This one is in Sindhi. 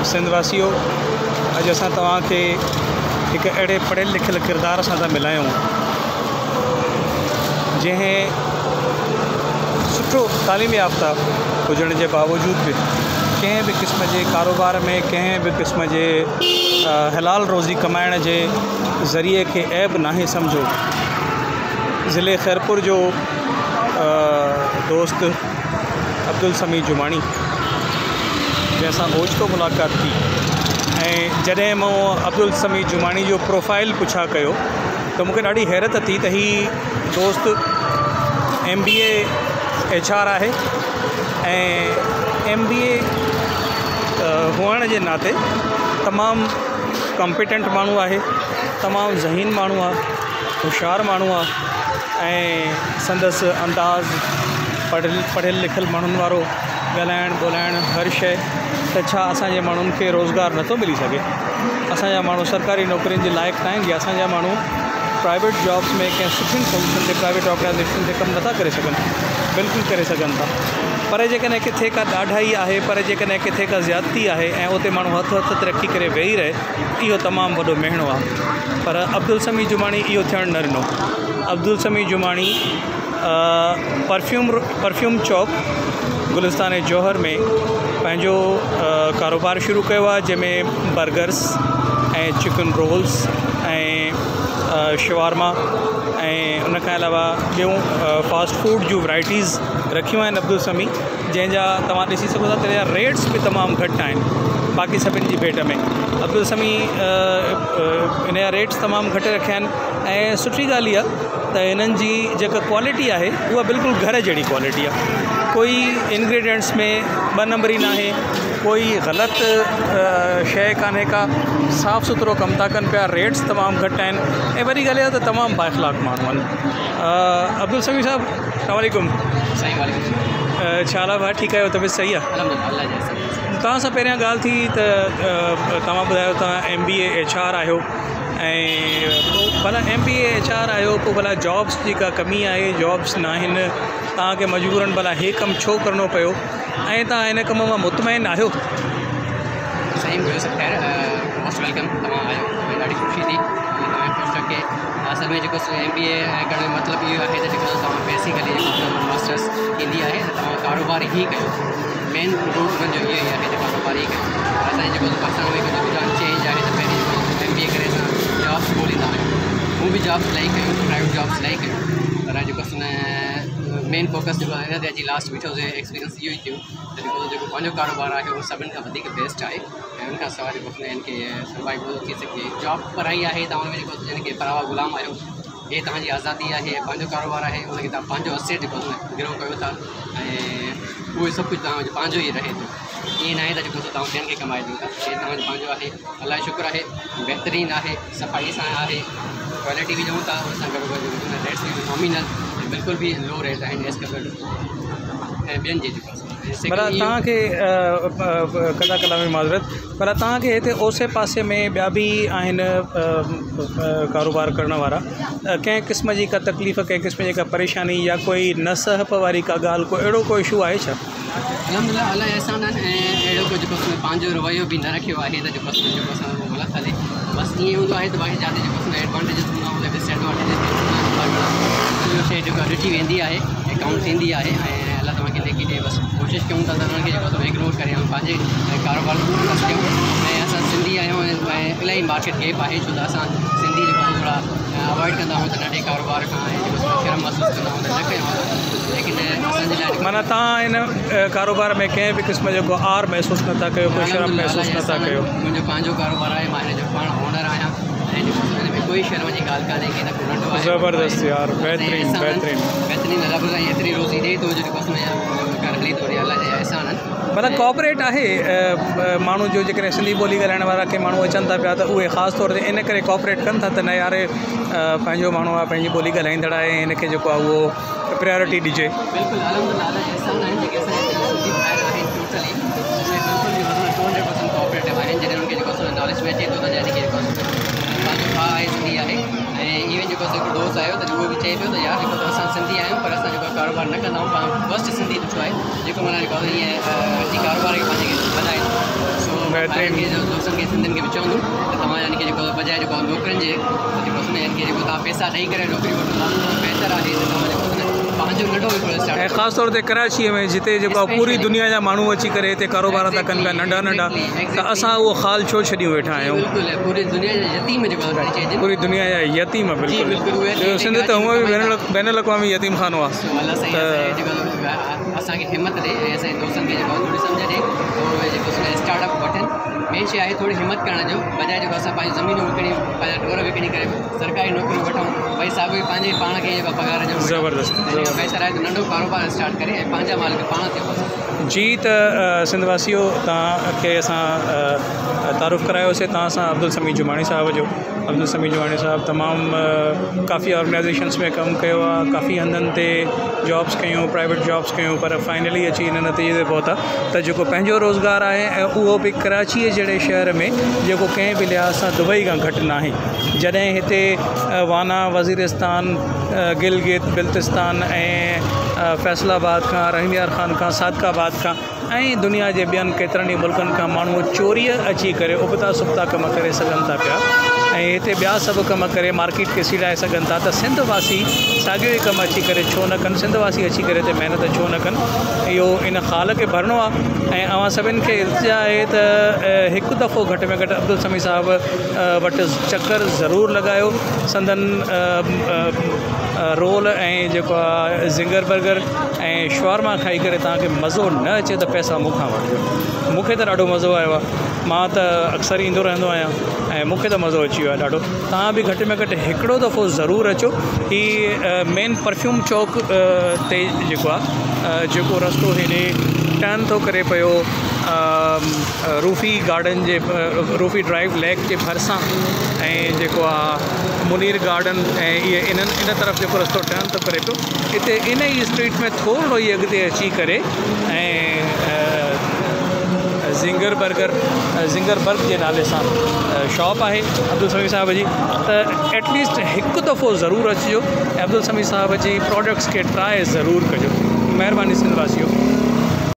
سنڌ واسيو اڄ اسان توهان کي هڪ اهڙي پڙهيل لکيل ڪردار سان ٿا ملايون جنهن سٺو تعليم يافته هجڻ جي باوجود به ڪنهن به قسم جي ڪاروبار ۾ ڪنهن به قسم جي حلال روزي ڪمائڻ جي ذريعي کي عيب ناهي سمجهيو. ضلعي خيرپور جو دوست عبدالسميع جماڻي جنهن سان اوچتو ملاقات ٿي ۽ جڏهن مون عبدالسميع جماڻي جو پروفائل پڇا ڪيو ته مون کي ڏاڍي حيرت ٿي ته هي دوست ايم بي اي ايڇ آر آهي ۽ ايم بي اي هئڻ جي ناتي تمام ڪمپيٽنٽ ماڻهو آهي تمام ذهين ماڻهو آهي هوشيار ماڻهو آهي ۽ سندس انداز پڙهيل پڙهيل لکيل ماڻهن وارو ڳالهائڻ ٻولهائڻ هر شيءِ ته ڇا اسان جي ماڻهن کي روزگار نٿو ملي سگهي اسان جا ماڻهو سرڪاري نوڪرين جي لائق ناهن يا اسان جا ماڻهو پرائيويٽ جابس ۾ ڪنهن سٺين پوزيشن تي پرائيويٽ آرگنائيزيشن تي ڪم نٿا ڪري سگهن بلڪل ڪري سگهن ٿا پر جيڪڏهن ڪٿي ڪا ڏاڍائي آهي پر جيڪڏهن ڪٿي ڪا زيادتي آهي ۽ اتي ماڻهو هٿ هٿ تي رکي ڪري ويهي رهي اهو تمام وڏو مهڻو آهي پر عبدالسميع جماڻي اهو ٿيڻ نه ڏنو عبدالسميع جماڻي پرفيوم پرفيوم چوڪ گلستان جوهر ۾ پنهنجو ڪاروبار شروع ڪيو آهي جنهن ۾ برگرس ۽ چڪن رولس ۽ شوارما ۽ ان کان علاوه ٻيون فاسٽ فوڊ جون ورائٽيز رکيون آهن عبدالسميع جنهن جا توهان ڏسي سگهو ٿا ته ان جا ريٽس به تمام گهٽ آهن باقي سڀني جي ڀيٽ ۾ عبدالسميع ان جا ريٽس تمام گهٽ رکيا آهن ۽ سٺي ڳالهه اها ته هنن جي جيڪا ڪوالٽي آهي اها بلڪل گهر جهڙي ڪوالٽي آهي ڪوئي انگريڊينٽس ۾ ٻه نمبري ناهي ڪوئي غلط شيءِ ڪانهي ڪا صاف سٿرو ڪم ٿا ڪن پيا ريٽس تمام گهٽ آهن ۽ وڏي ڳالهه اها ته تمام با اخلاق ماڻهو آهن عبدالسميع صاحب السلام عليڪم سائين وعليڪم السلام ڇا حال آهي ڀاء ٺيڪ آهيو طبيعت صحيح آهي الحمدلله الله جي احسان سان توهان سان پهريان ڳالهه ٿي ته توهان ٻڌايو توهان ايم بي اي ايڇ آر آهيو ۽ پوء ڀلا ايم بي اي ايڇ آر آهيو پوءِ ڀلا جابس جي ڪا ڪمي آهي جابس نه آهن توهان کي مجبورن ڀلا هي ڪم ڇو ڪرڻو پيو ۽ توهان هن ڪم مان مطمئن آهيو؟ سائين ٻيو سڀ خير موسٽ welcome توهان آيو ۽ ڏاڍي خوشي ٿي ۽ توهان خوش رکي اصل ۾ جيڪو سو ايم بي اي ڪرڻ جو مطلب اهو آهي ته جيڪو توهان بيسيڪلي جيڪو ماسٽرس ٿيندي آهي ته توهان ڪاروبار ئي ڪيو مين رول انهن جو اهو ئي آهي ته ڪاروبار ئي ڪيو اسان جي جيڪو پاڪستان ۾ ڪجهه رجحان چينج آهي ته پهرين جيڪو ايم بي اي ڪري اسان جابس ڳوليندا آهيون مون به جابس الاهي ڪيون پرائيويٽ جابس الاهي ڪيون پر جيڪو سو نه مين فوڪس جيڪو آهي تي اچي لاسٽ بيٺو ايڪسپيرينس اهو ئي ٿيو ته جيڪو جيڪو پنهنجو ڪاروبار آهي اهو سڀني کان وڌيڪ بيسٽ آهي ۽ ان کان سواء جيڪو سو کي سروائيول ٿي سگهي جاب پرائي آهي ته ان ۾ جيڪو يعني ڪي پراوا غلام آهيو هي توهان جي آزادي آهي پنهنجو ڪاروبار آهي ان کي توهان پنهنجو اسيٽ جيڪو آهي گرو ڪيو ٿا ۽ اهو سڀ ڪجهه توهان جو پنهنجو ئي رهي ٿو ائين ناهي ته جيڪو سو توهان ٻين کي ڪمائي ڏيو ٿا هي توهان جو پنهنجو آهي الله جو شڪر آهي بهترين آهي صفائي سان آهي ڪوالٽي به ڏيون ٿا ان سان گڏو گڏ ريٽس به نامينل ۽ بلڪل به لو ريٽ آهن ايز ڪمپيئر ٽو ۽ ٻين جي جيڪو آهي ڀلا توهان کي قطع ڪلامي معذرت پر توهان کي هتي اوسي پاسي ۾ ٻيا به آهن ڪاروبار ڪرڻ وارا ڪنهن قسم جي ڪا تڪليف ڪنهن قسم جي ڪا پريشاني يا ڪوئي نه سهپ واري ڪا ڳالهه ڪو اهڙو ڪو اشو آهي ڇا؟ الحمد لله الله جا احسان آهن ۽ اهڙو ڪو جيڪو سو پنهنجو رويو به نه رکيو آهي ته جيڪو سو جيڪو سو غلط هلي بس ائين هوندو آهي ته باقي جاتي جيڪو سو ايڊوانٽيجز هوندا آهن اتي ڊس ايڊوانٽيجز به هوندا آهن اهو شيء جيڪا ڏٺي ويندي آهي ۽ ڪائونٽ ٿيندي آهي ۽ الله توهان کي نيڪي ڏي بس ڪوشش ڪيون ٿا ته انهن کي جيڪو سو اگنور ڪري ۽ پنهنجي ڪاروبار تي فوڪس ڪيون ۽ اسان سنڌي آهيون ۽ الاهي مارڪيٽ گيپ آهي ڇو ته اسان سنڌي جيڪو آهي ٿورا اوائڊ ڪندا آهيون ته ننڍي ڪاروبار کان ۽ جيڪو سو شرم محسوس ڪندا آهيون ته نه ڪيون ليڪن اسان جي لاء معنيٰ توهان هن ڪاروبار ۾ ڪنهن به قسم جو ڪو عار محسوس نٿا ڪيو ڪو شرم محسوس نٿا ڪيو منهنجو پنهنجو ڪاروبار آهي مان هن جو پاڻ اونر آهيان ۽ جيڪو سو هن ۾ ڪوئي شرم جي ڳالهه ڪانهي ڪي نه ڪو ننڍو آهي زبردست يار بهترين بهترين بهترين رب سائين ايتري روزي ڏئي ٿو جو جيڪو سو گهر هلي ٿو الله جا احسان آهن. مطلب ڪوآپريٽ آهي ماڻهو جو جيڪڏهن سنڌي ٻولي ڳالهائڻ وارا ڪي ماڻهو اچن ٿا پيا ته اهي خاص طور تي ان ڪري ڪوآپريٽ ڪن ٿا ته نه يار پنهنجو ماڻهو آهي پنهنجي ٻولي ڳالهائيندڙ آهي هن کي جيڪو آهي اهو پريارٽي ڏجي. بلڪل الحمد لله الله جا احسان آهن جيڪي اسان جا سنڌي ڀائر آهن ٽوٽلي اهي بلڪل به مطلب 200% ڪوآپريٽو آهن جڏهن انهن کي جيڪو سو ناليج ۾ اچي ٿو ته يعني ڪي جيڪو سو پنهنجو ڀاء آهي سنڌي آهي ۽ ايون جيڪو سو هڪڙو دوست آيو ته اهو به چئي پيو ته يار جيڪو اسان سنڌي آهيون پر اسان جيڪو ڪاروبار نه ڪندا آهيون پاڻ فرسٽ سنڌي ڏٺو آهي جيڪو معنيٰ جيڪو ائين اچي ڪاروبار کي پنهنجي کي وڌائي ٿو سو. بهترين. کي دوستن کي سنڌين کي به چوندم ته توهان يعني ڪي جيڪو بجاء جيڪو نوڪرين جي جيڪو سو يعني ڪي جيڪو توهان پئسا ڏئي ڪري نوڪري وٺو ٿا ان کان بهتر آهي ته توهان جيڪو سو پنهنجو ننڍو هڪڙو ۽ اسٽارٽ خاص طور تي ڪراچيء ۾ جتي جيڪو آهي پوري اسپيشلي دنيا جا ماڻهو اچي ڪري هتي ڪاروبار ٿا ڪن پيا ايگزيڪٽلي ننڍا ننڍا ايگزيڪٽلي ته ايگزيڪٽلي اسان اهو خال ڇو ڇڏيون ويٺا جي آهيون. بلڪل پوري دنيا جا يتيم جيڪو آهي کڻي چئجن. پوري دنيا جا يتيم جي بلڪل بلڪل اهي اچي ٻيو هتي سنڌ ته ڪراچي ۾ هونء به ڪمائين ٿا. بين الاقوامي يتيم خانو آهي سو الله سائين ته اسان کي جيڪو اسان کي همت ڏي ۽ اسان جي دوستن کي جيڪو ٿوري سمجهه ڏي ته اهي جيڪو سو اسٽارٽ اپ وٺن. مين شي آهي ٿوري همت ڪرڻ جو بجاء جيڪو اسان پنهنجون زمينون وڪڻي پنهنجا ڍور وڪڻي ڪري سرڪاري نوڪريون وٺون وري ساڳيو ئي پنهنجي پاڻ کي جيڪو پگهار ڏيون ويٺا. زبردست ان کان زبردست. بهتر آهي ته ننڍو ڪاروبار اسٽارٽ ڪري ۽ پنهنجا مالڪ پاڻ ٿيون اسان. جي ته سنڌ واسيو توهان کي اسان تعارف ڪرايوسي توهان سان عبدالسميع جماڻي صاحب جو عبدالسميع جماڻي صاحب تمام ڪافي آرگنائيزيشنس ۾ ڪم ڪيو آهي ڪافي هنڌن تي جابس ڪيون پرائيويٽ جابس ڪيون پر فائنلي اچي ان نتيجي تي پهتا ته جيڪو پنهنجو روزگار آهي ۽ اهو به ڪراچيء جهڙي شهر ۾ جيڪو ڪنهن به لحاظ سان دبئي کان گهٽ ناهي جڏهن هتي وانا وزيرستان گلگت بلتستان ۽ فيصل آباد کان رحيم يار خان کان صادق آباد کان ۽ دنيا جي ٻين ڪيترن ئي ملڪن کان ماڻهو چوريء اچي ڪري ابتا سبتا ڪم ڪري سگهن ٿا پيا ۽ هتي ٻيا سڀ ڪم ڪري مارڪيٽ کي سيڙائي سگهن ٿا ته سنڌ واسي ساڳيو ئي ڪم اچي ڪري ڇو نه ڪن سنڌ واسي اچي ڪري هتي محنت ڇو نه ڪن اهو ان خال کي ڀرڻو آهي ۽ اوهان سڀن کي التجا آهي ته هڪ دفعو گهٽ ۾ گهٽ عبدالسميع صاحب وٽ چڪر ضرور لڳايو سندن رول ۽ جيڪو آهي زنگر برگر ۽ شوارما کائي ڪري توهان کي مزو نه اچي ته پئسا مون کان وٺجو مون کي ته ڏاڍو مزو آيو آهي مان ته اڪثر ايندو رهندو آهيان ۽ مون کي ته مزو اچي ويو آهي ڏاڍو توهان به گهٽ ۾ گهٽ هڪڙو دفعو ضرور اچو هي مين پرفيوم چوڪ تي جيڪو آهي جيڪو رستو هيڏي ٽرن ٿو ڪري پيو روفي گارڊن جي روفي ڊرائيو ليڪ جي ڀرسان ۽ جيڪو آ منير گارڊن ۽ اهي انهن ان طرف جيڪو رستو ٽرن ٿو ڪري پيو اتي ان ئي اسٽريٽ ۾ ٿورڙو ئي اڳتي اچي ڪري ۽ زنگر برگر زنگر برگ جي نالي سان شاپ آهي عبدالسميع صاحب جي ته ايٽ ليسٽ هڪ دفعو ضرور اچجو ۽ عبدالسميع صاحب جي پراڊڪٽس کي ٽرائي ضرور ڪجو مهرباني سنڌ واسيو.